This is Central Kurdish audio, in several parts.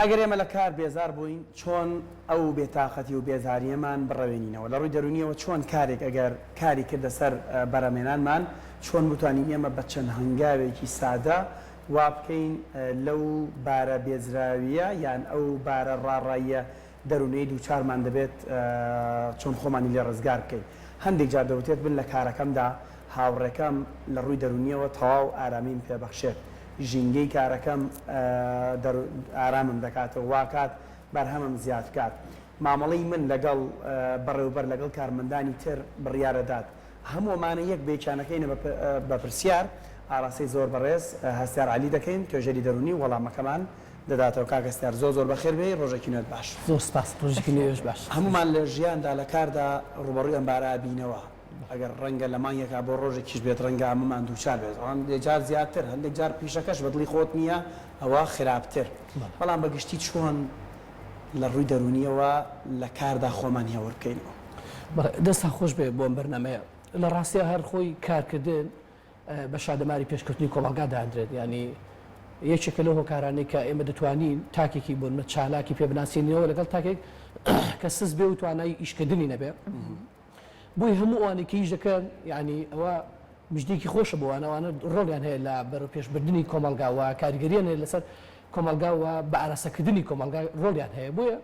ئەگەر ئێمە لە کار بێزار بووین چۆن ئەو بێتاقەتی و بێزارییەمان بڕەوێنینەوە؟ لە ڕووی دەروونییەوە چۆن کارێک ئەگەر کاری کردە سەر بەرهەمهێنانمان چۆن بتوانین ئێمە بە چەند هەنگاوێکی سادە وا بکەین لەو بارە بێزراوییە یان ئەو بارە ڕاڕاییە دەروونەی دووچارمان دەبێت چۆن خۆمانی لێ ڕزگار بکەین؟ هەندێک جار دەوترێت من لە کارەکەمدا هاوڕێکەم لە ڕووی دەروونییەوە تەواو ئارامیم پێ بەخشێت، ژینگەی کارەکەم ئارامم دەکاتەوە، واکات بەرهەمم زیاد بکات. مامەڵەی من لەگەڵ بەڕێوبەر، لەگەڵ کارمەندانی تر بڕیارەدات. هەموو ئەمانە یەک بە یەکیان ئەکەینە بە پرسیار ئاراستەی زۆر بەڕێز هەستیار عەلی دەکەین، توێژەری دەروونی وەڵامەکەمان دەداتەوە. کاک هەستیار زۆر زۆر بەخێر بێی، ڕۆژێکی نوێت باش. زۆر سپاس، ڕۆژێکی نوێش باش. هەموومان لە ژیاندا لە کاردا ڕووبەڕووی ئەم بارە ئەبینەوە. ئەگەر ڕەنگە لە مانگێکا بۆ ڕۆژێکیش بێت ڕەنگە ئەمەمان دووچار بێت هەندێک جار زیاتر هەندێک جار پیشەکەش بە دڵی خۆت نییە ئەوە خراپتر بەڵام بە گشتی چۆن لە ڕووی دەروونیەوە لە کاردا خۆمان هێور بکەینەوە؟ بەڵێ دەستتان خۆش بێ بۆ ئەم بەرنامەیە. لە ڕاستیا هەر خۆی کارکردن بە شادەماری پێشکەوتنی کۆمەڵگا دادرێت یانی یەکێکە لەو هۆکارانەی کە ئێمە دەتوانین تاکێکی بۆ نمونە چالاکی پێ بناسێنینەوە لەگەڵ تاکێک کە سست بێ و توانای ئیشکردنی نەبێ. بۆیە هەموو ئەوانەی کە ئیش دەکەن یانی ئەوە مژدەیەکی خۆشە بۆ ئەوان، ئەوانە ڕۆڵیان هەیە لە بەرەوپێشبردنی کۆمەڵگا و کاریگەریان هەیە لەسەر کۆمەڵگا و بە ئاراستەکردنی کۆمەڵگا ڕۆڵیان هەیە. بۆیە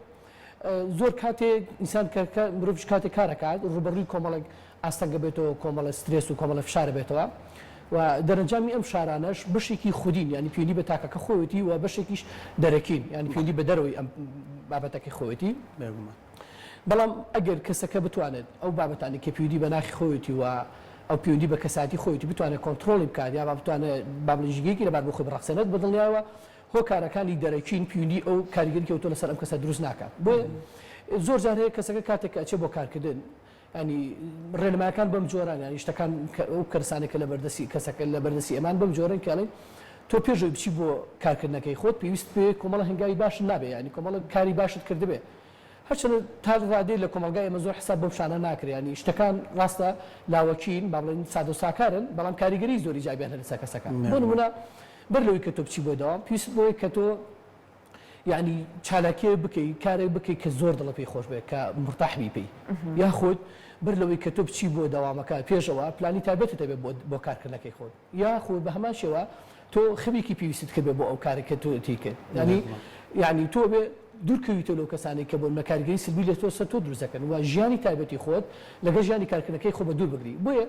زۆر کاتێک ئینسان کە کە مرۆڤیش کاتێک کار ئەکات ڕووبەڕووی کۆمەڵێک ئاستەنگ ئەبێتەوە، کۆمەڵێک سترێس و کۆمەڵێک فشار ئەبێتەوە و دەرەنجامی ئەم فشارانەش بەشێکی خودین یانی پەیوەندی بە تاکەکە خۆیەتی و بەشێکیش دەرەکین یانی پەیوەندی بە دەرەوەی ئەم بابەتەکەی خۆیەتی. بێگومان. بەڵام ئەگەر کەسەکە بتوانێت ئەو بابەتانەی کە پەیوەندی بە ناخی خۆیەتی و ئەو پەیوەندی بە کەسایەتی خۆیەتی بتوانێت کۆنترۆڵی بکات یا با بتوانێت با بڵێین ژینگەیەکی لەبار بۆ خۆی بڕەخسێنێت بە دڵنیایەوە هۆکارەکانی دەرەکین پەیوەندی ئەو کاریگەری کەوتووە لەسەر ئەم کەسە دروست ناکات بۆیە زۆر جار هەیە کەسەکە کاتێک کە ئەچێ بۆ کارکردن یانی ڕێنمایەکان بەم جۆران یانی شتەکان ئەو کەرسانەی کە لەبەردەستی کەسەکە لەبەردەستی ئێمان بەم جۆرەن کە ئەڵێن تۆ پێش ئەوەی بچی بۆ کارکردنەکەی خۆت پێویست پێ کۆمەڵە هەنگاوی باشت نابێ یانی کۆمەڵە کاری باشت کردبێ هەرچەندە تا ڕادەی لە کۆمەڵگای ئێمە زۆر حساب بەم شانە ناکرێ یانی شتەکان ڕاستە لاوەکین با بڵێین سادە و ساکارن بەڵام کاریگەری زۆر ئیجابیان هەیە لەسەر کەسەکە بۆ نمونە بەر لەوەی کە تۆ بچی بۆ دەوام پێویست بەوەیە کە تۆ یەعنی چالاکیەک بکەی کارێک بکەی کە زۆر دڵت پێی خۆش بێت کە مورتاح بی پێی یاخود بەر لەوەی کە تۆ بچی بۆ دەوامەکە پێشەوە پلانی تایبەتت هەبێت بۆ بۆ کارکردنەکەی خۆت یاخود بە هەمان شێوە تۆ خەوێکی پێویستت کردبێت بۆ ئەو کارێک کە تۆ تێی کرد یعنی یعنی تۆ بێ دوورکەویتەوە لەو کەسانەی کە بۆ نمونە کاریگەری سلبی لە تۆ سەر تۆ دروست دەکەن و ژیانی تایبەتی خۆت لەگەڵ ژیانی کارکردنەکەی خۆ بە دوور بگری بۆیە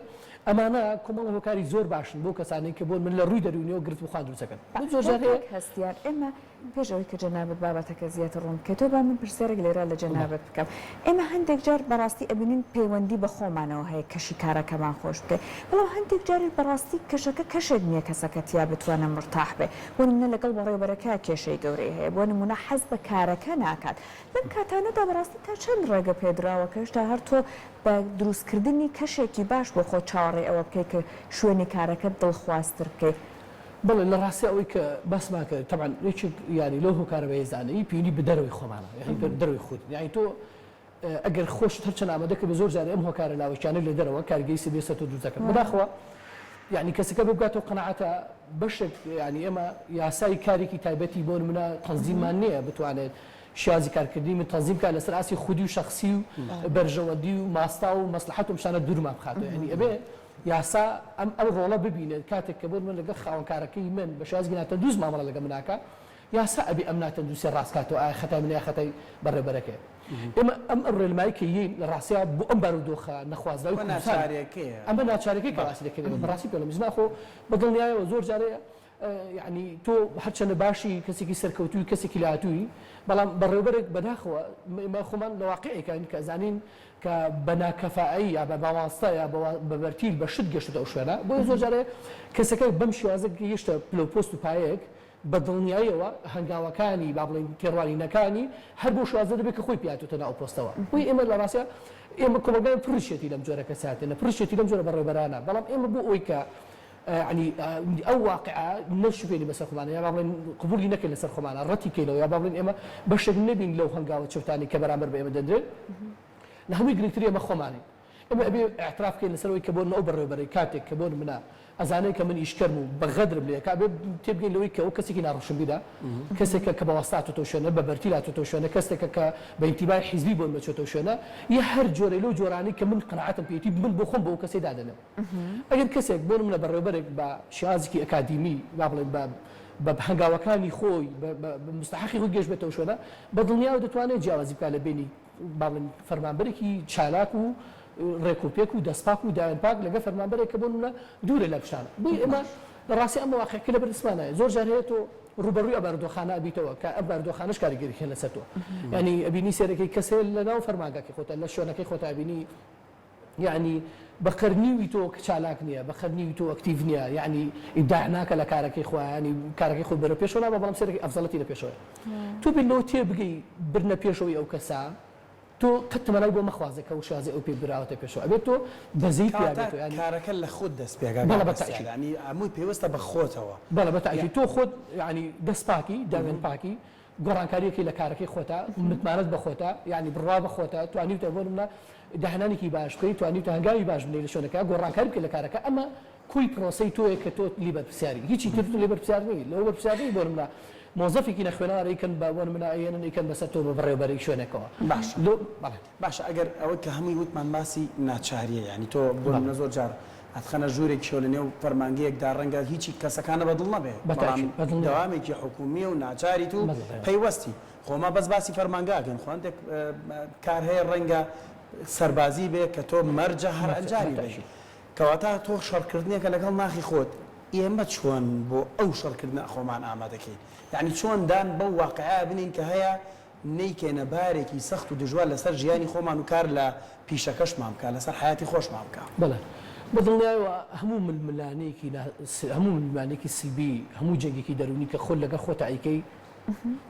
ئەمانە کۆمەڵە هۆکاری زۆر باشن بۆ کەسانەی کە بۆ من لە ڕووی دەروونیەوە گرفت بۆ خۆیان دروست دەکەن. باشە کاک هەستیار ئێمە پێش ئەوەی کە جەنابت بابەتەکە زیاتر ڕوون بکەیتەوە با من پرسیارێک لێرە لە جەنابت بکەم ئێمە هەندێک جار بەڕاستی ئەبینین پەیوەندی بە خۆمانەوە هەیە کەشی کارەکەمان خۆش بکەین بەڵام هەندێک جاریش بەڕاستی کەشەکە کەشێک نییە کەسەکە تیا بتوانێ مورتاح بێ بۆ نمونە لەگەڵ بەڕێوبەرەکە کێشەی گەورەی هەیە بۆ نمونە حەز بە کارەکە ناکات لەم کاتانەدا بەڕاستی تا چەند ڕێگە پێدراوە کە هێشتا هەر تۆ بە دروستکردنی کەشێکی باش بۆ خۆت چاوەڕێی ئەوە بکەیت کە شوێنی کارەکەت دڵخوازتر بکەیت؟ بەڵێ لە ڕاستیا ئەوەی کە باسمان کرد تەبعەن یەکێک یانی لەو هۆکارە بەهێزانەی پەیوەندی بە دەرەوەی خۆمانە یانی بە دەرەوەی خود یانی تۆ ئەگەر خۆشت هەرچەند ئامادە کردبێ زۆر جارێ ئەم هۆکارە لاوەکیانە لە دەرەوە کاریگەری سلبی لەسەر تۆ دروست دەکەن بەداخەوە یانی کەسەکە ببگاتەوە قەناعەتە بەشێک یانی ئێمە یاسای کارێکی تایبەتی بۆ نمونە تەنزیممان نییە بتوانێت شێوازی کارکردنی من تەنزیم بکات لەسەر ئاستی خودی و شەخسی و بەرژەوەندی و ماستاو و مەسڵەحەت و ئەم شتانە دوورمان بخاتەوە یانی ئەبێ یاسا ئەم ئەم ڕۆڵە ببینێت کاتێک کە بۆ من لەگەڵ خاوەنکارەکەی من بە شێوازێکی ناتەندروست مامەڵە لەگەڵ من ئەکا یاسا ئەبێ ئەم ناتەندروستیە ڕاست کاتەوە ئایا خەتای منە یا خەتای بەڕێوبەرەکەیە ئێمە ئەم ئەم ڕێنمایی کە یەین لە ڕاستیا بۆ ئەم بارودۆخە نەخوازراوی ئەمە کوردستان ناچارێکەیە. ئەمە ناچارێکەی کە باسی دەکەین ئێمە بەڕاستی پێڵێم زما خۆ بە دڵنیایەوە زۆر جارەیە یەعنی تۆ هەرچەندە باشی کەسێکی سەرکەوتووی کەسێکی لێهاتووی بەڵام بەڕێوبەرێک بەداخەوە ئێمە خۆمان لە واقیعێکاین کە ئەزانین کە بە ناکەفائەی یا بە ماواستە یا بە بەرتیل بە شت گەشتوتە ئەو شوێنە بۆیە زۆر جارێ کەسەکە بەم شێوازە گەیشتە پلە و پۆست و پایەیەک بە دڵنیاییەوە هەنگاوەکانی با بڵێین تێڕوانینەکانی هەر بەو شێوازە دەبێت کە خۆی پێهاتووتە ناو ئەو پۆستەوە بۆیە ئێمە لە ڕاستیا ئێمە کۆمەڵگای پڕیشێتی لەم جۆرە کەسایەتیانە پڕیشێتی لەم جۆرە بەڕێوبەرانە بەڵام ئێمە بۆ ئەوەی کە یەعنی ئەو واقیعە نەشوێنین بەسەر خۆمانە یا با بڵێین قبوڵی نەکەین لەسەر خۆمانە ڕەتی بکەینەوە یا با بڵێین ئێمە بەشێک نەبین لەو هەنگاوە چەوتانەی کە بەرامبەر بە ئێمە دەنرێن لە هەمووی گرنگتر ئێمە خۆمانین ئێمە ئەبێ ئیعتراف بکەین لەسەر ئەوەی کە بۆ نمونە ئەو بەڕێوەبەرەی کاتێک کە بۆ نمونە. ئەزانێ کە من ئیشکەرم و بە غەدرم لێ ئەکا ئەبێ تێبگەین لەوەی کە ئەو کەسێکی ناڕۆشنبیرە کەسێکە کە بە واسطە هاتۆتەوە شوێنە بە بەرتیل هاتۆتەوە شوێنە کەسێکە کە بە ئینتیمای حیزبی بۆ نمە چۆتەوە شوێنە یا هەر جۆرێ لەو جۆرانەی کە من قەناعەتم پێیەتی من بۆ خۆم بۆ ئەو کەسەی دادەنێم ئەگەر کەسێک بۆ نمونە بەڕێوبەرێک بە شێوازێکی ئەکادیمی با بڵێین بە بە هەنگاوەکانی خۆی بە بە موستەحەقی خۆی گەشت بێتەوە شوێنە بە دڵنیایەوە دەتوانێت جیاوازی بکات لە بەینی با بڵێین فەرمانبەرێکی چالاک و ڕێک و پێک و دەستپاک و داوێن پاک لەگەڵ فەرمانبەرێک کە بۆ نمونە دوورە لەم شتانە بۆیە ئێمە لە ڕاستی ئەمە واقعەکە لەبەر دەستمانایە زۆر جار هەیە تۆ ڕووبەڕووی ئەم بارودۆخانە ئەبیتەوە کە ئەم بارودۆخانەش کاریگەری هەیە لەسەر تۆ یانی ئەبینی سێرەکەی کەس هەیە لەناو فەرمانگاکەی خۆتە لە شوێنەکەی خۆتە ئەبینی یەعنی بە قەر نیوی تۆ چالاک نیە بە قەر نیوی تۆ ئەکتیڤ نیە یەعنی ئیبداع ناکە لە کارەکەی خۆیا یانی کارەکەی خۆی بەرەو پێشەوە نابا بەڵام سەیرەکەی ئەفزەڵەتی لە پێشەوەیە تۆ بیر لەوە تێبگەی بردنە پێشەوەی ئەو کەسە تۆ قەت تەمەنای بۆ مەخوازە کە شازی ئەو پێ براوەتە پێشەوە ئەبێت تۆ بەزەیت پیا کەواتە بێتەوە یانی کارەکە لە خۆت دەست پێکا بەڵێ کاک بە بەستیار تەئکید یانی هەمووی پەیوەستە بە خۆتەوە بەڵێ بە تەئکید تۆ خۆت یانی دەست پاکی داوێن پاکی گۆڕانکاریەکی لە کارەکەی خۆتا، متمانەت بە خۆتە، یانی بڕوا بە خۆتە، توانیوتە بۆ نمونە داهێنانێکی باش بکەی، توانیوتە هەنگاوی باش بنێی لە شوێنەکە، گۆڕانکاری بکەی لە کارەکە، ئەمە کۆی پرۆسەی تۆیە کە تۆ لێی بەرپرسیاری، هیچی تر تۆ لێی بەرپرسیار نی، لەوە بەرپرسیار نی بۆ نمونە مۆزەفێکی نەخوێنەوار ئەیکەن بە بۆ نمونە ئەیەنن ئەیکەن بەسەر تۆ بە بەڕێوەبەری شوێنێکەوە. باشە لۆ بەڵێ. باشە ئەگەر ئەوەی کە هەمووی وتمان باسی ناچاریە یانی تۆ بۆ بەڵێ. نمونە زۆر جار ئەتخەنە ژوورێکیشەوە لە نێو فەرمانگەیەکدا ڕەنگە هیچی کەسەکانە بە دڵ نەبێ بە بەڵام تاکید بە دڵنیایەوە. دەوامێکی حکوومییە و ناچاریت و بەڵێ. پەیوەستی. خۆ ئەمە بەس باسی فەرمانگە ئەکەین خۆ هەندێک کار هەیە ڕەنگە سەربازی بێ کە تۆ مەرجە هەر مەرجە بە ئەنجامی بەی. تاکید. کەواتە تۆ شەڕکردنێکە لەگەڵ ناخی خۆت، ئێمە چۆن بۆ ئەو شەڕکردنە خۆمان ئامادەکەین؟ یانی چۆن دان بەو واقیعە بنێین کە هەیە نەیکەینە بارێکی سەخت و دژوار لەسەر ژیانی خۆمان و کار لە پیشەکەشمان بکا، لەسەر حەیاتی خۆشمان بکا. بەڵێ بە دڵنیایەوە هەموو ململانێیەکی نا هەموو ململانێیەکی سلبی، هەموو جەنگێکی دەروونی کە خۆت لەگەڵ خۆتا ئەیکەی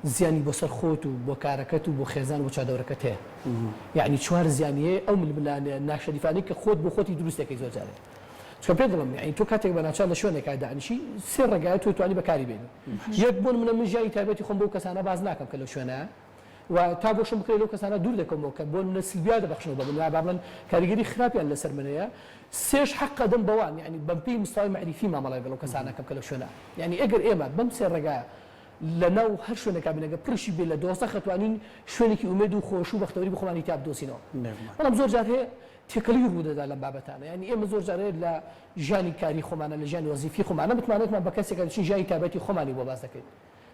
زیانی بۆ سەر خۆت و بۆ کارەکەت و بۆ خێزان و بۆ چواردەورەکەت هەیە. یەعنی چوار زیانی هەیە ئەو ململانێ ناشەریفانەی کە خۆت بۆ خۆتی دروست دەکەی زۆر جارێ. چونکە پێت دەڵێم یەعنی تۆ کاتێک بە ناچار لە شوێنێکا دانیشی سێ ڕێگایە تۆ توانی بەکاری بێنی. یەک بۆ نمونە من ژیانی تایبەتی خۆم بەو کەسانە باس ناکەم کە لەو شوێنە و تا بۆشم بکرێت لەو کەسانە دوور دەکەومەوە کە بۆ نمونە سلبیا دەبەخشنەوە بە من یا با بڵێن کاریگەری خراپیان لەسەر من هەیە سێش حەق ئەدەم بەوان یعنی بەم پێی مستەوای مەعریفی مامەڵە لەگەڵ ئەو کەسانە ئەکەم کە لەو شوێنە یعنی ئەگەر ئێمە بەم سێ ڕێگایە لە ناو هەر شوێنێکا بین ئەگەر پڕیشی بێ لە دۆزەخ ئەتوانین شوێنێکی ئومێد و خۆش و بەختەوەری بۆ خۆمانی تیا بدۆزینەوە بەڵام زۆر جار هەیە تێکەڵی ڕوودەدا لەم بابەتانە یانی ئێمە زۆر جار لە ژیانی کاری خۆمانە لە ژیانی وەزیفی خۆمانە متمانەتمان بە کەسێکە دەچین ژیانی تایبەتی خۆمانی بۆ باس دەکەین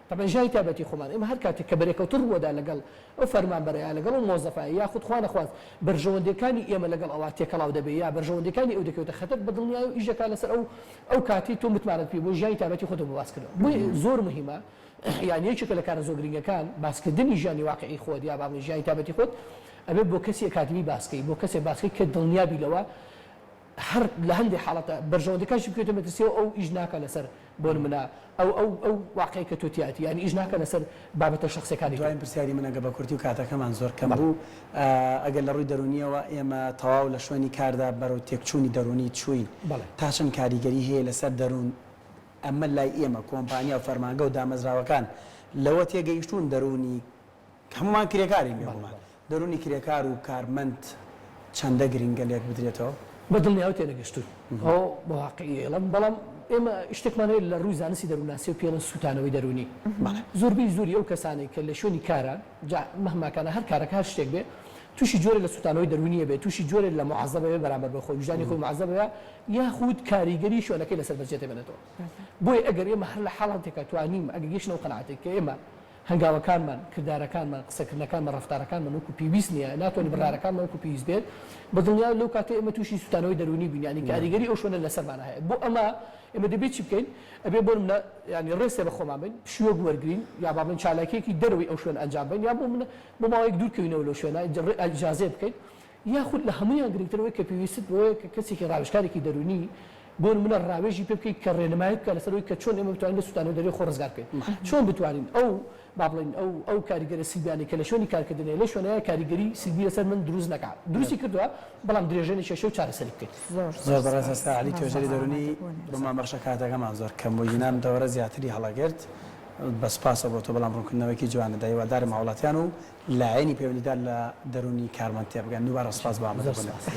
تەبعەن ژیانی تایبەتی خۆمان ئێمە هەر کاتێک کە بەرێکەوتن ڕووەدا لەگەڵ ئەو فەرمانبەرە یا لەگەڵ ئەو مۆزەفە یاخود خوا نەخواست بەرژەوەندیەکانی ئێمە لەگەڵ ئەوا تێکەڵاو دەبێ یا بەرژەوەندیەکانی ئەو دەکەوێتە خەتەر بە دڵنیایەوە ئیش دەکات لەسەر ئەو ئەو کاتەی تۆ متمانەت پێ بۆ ژیانی تایبەتی خۆتە بۆ باس کردنەوە بۆیە زۆر مهمە یان یەکێکە لە کارە زۆر گرنگەکان باسکردنی ژیانی واقعی خۆت یا با بڵێین ژیانی تایبەتی خۆت ئەبێت بۆ کەسی ئەکادیمی باسکەی بۆ کەسێک باسکەی کە دڵنیابی لەوە هەر لە هەندێ حاڵەتە بەرژەوەندەکانشی بکەوێتە مەترسیەوە ئەو ئیش ناکا لەسەر بۆ نمونە ئەو ئەو ئەو واقعەی کە تۆ تیاتی یانی ئیش ناکا لەسەر بابەتە شەخسیەکانی تۆ. دواین پرسیاری من ئەگەر بە کورتی و کاتەکەمان زۆر کەم بەڵێ. بوو ئەگەر لە ڕووی دەروونیەوە ئێمە تەواو لە شوێنی کاردا بەرەو تێکچوونی دەروونی چووین بەڵێ. تا چەند کاریگەری هەیە لەسەر دەروون ئەمە لای ئێمە کۆمپانیا و فەرمانگە و دامەزراوەکان لەوە تێگەیشتوون دەروونی هەموومان کرێکارین بێگومان دەروونی کرێکار و کارمەند چەندە گرنگە لێک بدرێتەوە؟ بە دڵنیایەوە تێنەگەشتوون ئەوە بە واقعی ئەیڵێم، بەڵام ئێمە شتێکمان هەیە لە ڕووی زانستی دەروونناسیەوە پێی ئەڵێن سووتانەوەی دەروونی. زۆربەی زۆری ئەو کەسانەی کە لە شوێنی کاران، جا مەهما کانە هەر کارەکە هەر شتێک بێ، تووشی جۆرێ لە سووتانەوەی دەروونی ئەبێ، تووشی جۆرێ لە موعەزەب ئەبێ بەرامبەر بە خۆی، ویژدانی خۆی موعەزەب ئەبێ یاخود کاریگەری شوێنەکەی لەسەر بەجێ دەمێنێتەوە. بۆیە ئەگەر ئێمە هەر لە حاڵەتێکا توانیم ئەگەر گەیشتنە ئەو قەناعەتەی کە ئێمە هەنگاوەکانمان، کردارەکانمان، قسەکردنەکانمان، ڕەفتارەکانمان وەکو پێویست نییە، ناتوانین بڕیارەکانمان وەکو پێویست بێت، بە دڵنیایەوە لەو کاتەی ئێمە تووشی سووتانەوەی دەروونی بووین، یانی کاریگەری ئەو شوێنە لەسەرمان هەیە. بۆ ئەمە ئێمە دەبێت چی بکەین؟ ئەبێ بۆ نمونە یانی ڕێزێ بە خۆمان بین، پشوویەک وەرگرین، یا با بڵێین چالاکییەکی دەرەوەی ئەو شوێنە ئەنجام بەین، یا بۆ نمونە بۆ ماوەیەک دوور کەوینەوە لەو شوێنە، ئیجازەیە بکەین، یاخود لە هەموویان گرنگتر ئەوەی کە پێویستت بەوەیە کە کەسێکی ڕاوێژکارێکی دەروونی بۆ نمونە ڕاوێژی پێ بکەیت کە ڕێنمایت بکات لەسەر ئەوەی کە چۆن ئێمە بتوانین لە سوتانەوەی دەروونی خۆ ڕزگار بکەین چۆن بتوانین ئەو با بڵێین ئەو ئەو کاریگەرە سلبیانەی کە لە شوێنی کارکردن هەیە لەو شوێنەیە کاریگەری سلبی لەسەر من دروست نەکات دروستی کردووە بەڵام درێژە نەکێشێ و چارەسەری بکەین. زۆر زۆر زۆر بەڕێز سپاس هەستا عەلی توێژەری دەروونی بۆمان بەخشە کاتەکەمان زۆر کەم بوو گینام دەوەرە زیاتری هەڵەگرت بە سوپاسەوە بۆ تۆ بەڵام ڕوونکردنەوەیەکی جوانت دا هیوادارم هاوڵاتیان و لایەنی پەیوەندیدار لە دەروونی کارمەند تێبگەن دووبارە سوپاس بۆ زۆر ئامادەبوونت. سپاس.